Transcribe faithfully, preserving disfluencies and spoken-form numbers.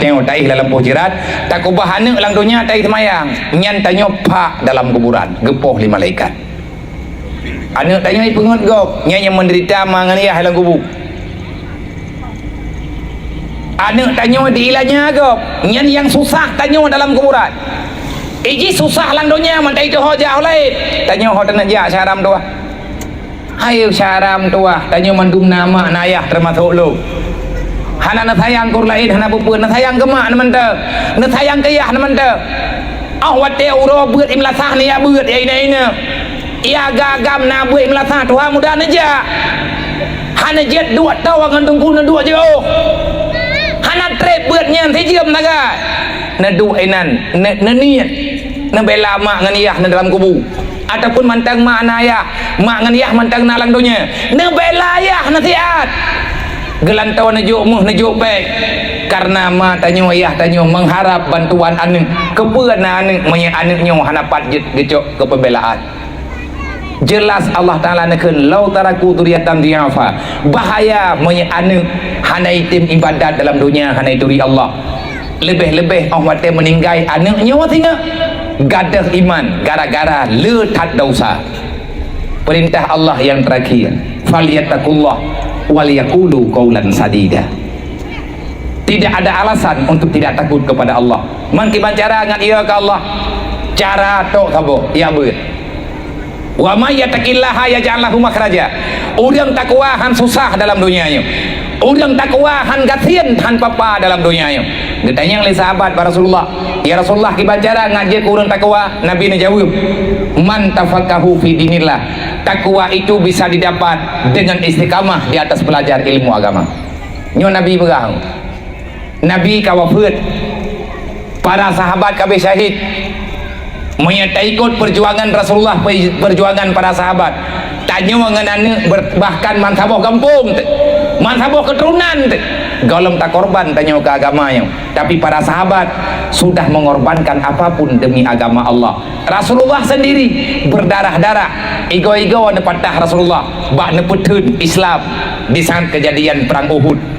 Nyoe taéh lam lampôh sirat, takeubah aneuk lam donya taéh seumayang, nyan tanyoe phak dalam kuburan, geupoh lé malaikat. Aneuk tanyoe ipeungeut gob, nyan nyang meudeurita ma ngon yah lam kubu. Aneuk tanyoe diilanya gob, nyan nyang susah tanyoe dalam kuburan. Iji susah lam donya, mantong itoe ho jak ho laén, tanyoe ho taneuk jak syedara meutuwah. Hai syedara meutuwah, tanyoe mandum na mak na yah teumasok lôn. Hana neusayang keu ureueng laén, hana peue-peue, neusayang keu mak na mantong, neusayang keu yah na mantong. Óh watée uroe beuet i meulasah neujak beuet ya ineuk-ineuk. Ya agam-agam na beuet i meulasah tuha muda neujak. Hana jeuet duek toe ngon teungku neuduek jiôh. Hana treb beuet nyan sijeuem sagai. Neuduek inan, ne-, neuniet, neubela mak ngon yah na dalam kubu. Ataupun mantong mak na yah, mak ngon yah mantong na lam donya. Neubela yah nasihat. Geulantoe neujok méuh, neujok péng. Kareuna ma tanyoe, yah tanyoe mengharap bantuan aneuk. Keupeue na aneuk, meunyoe aneuk nyoe hana pat jeuet geucok keu pembelaan? Jeulaih Allah Taala neukheun, "Lau taraku dzurriatan dhi'afa." Bahaya meunyoe aneuk hana item ibadat dalam donya, hana ituri Allah. Leubeh-leubeh óh watée meuninggai aneuk nyoe singoh gadôh iman gara-gara le that desya. Peurintah Allah nyang teurakhir, "Falyattaqullah wal yaqulu qaulan sadida." Tidak ada alasan untuk tidak takut kepada Allah. Meukiban cara ngat ia ke Allah, cara tok saboh, ya beuet. "Wa may yattaqillaha yaj'al lahu makhraja." Ureuëng takwa han susah dalam donya nyoe. Ureuëng takwa han gasien, han papa dalam donya nyoe. Geutanyong lé sahabat bak Rasulullah, "Ya Rasulullah, kiban cara ngat jeuet keu ureuëng takwa?" Nabi neujaweueb, "Man tafaqahu fi dinillah." Takwa itu bisa didapat dengan istiqamah di atas belajar ilmu agama. Nyoe Nabi peugah. Nabi ka wafeuet, para sahabat ka abéh syahid. Meunyoe taikot peujuangan Rasulullah, pe-, peujuangan para sahabat, tanyoe ngon aneuk ber-, bahkan mansaboh gampông teuh, mansaboh keuturonan teuh, gohlom takorban tanyoe keu agama nyoe. Tapi para sahabat sudah mengorbankan apapun demi agama Allah. Rasulullah sendiri berdarah-darah, igoe-igoe neupatah Rasulullah bak neupeutheun Islam di saat kejadian Perang Uhud.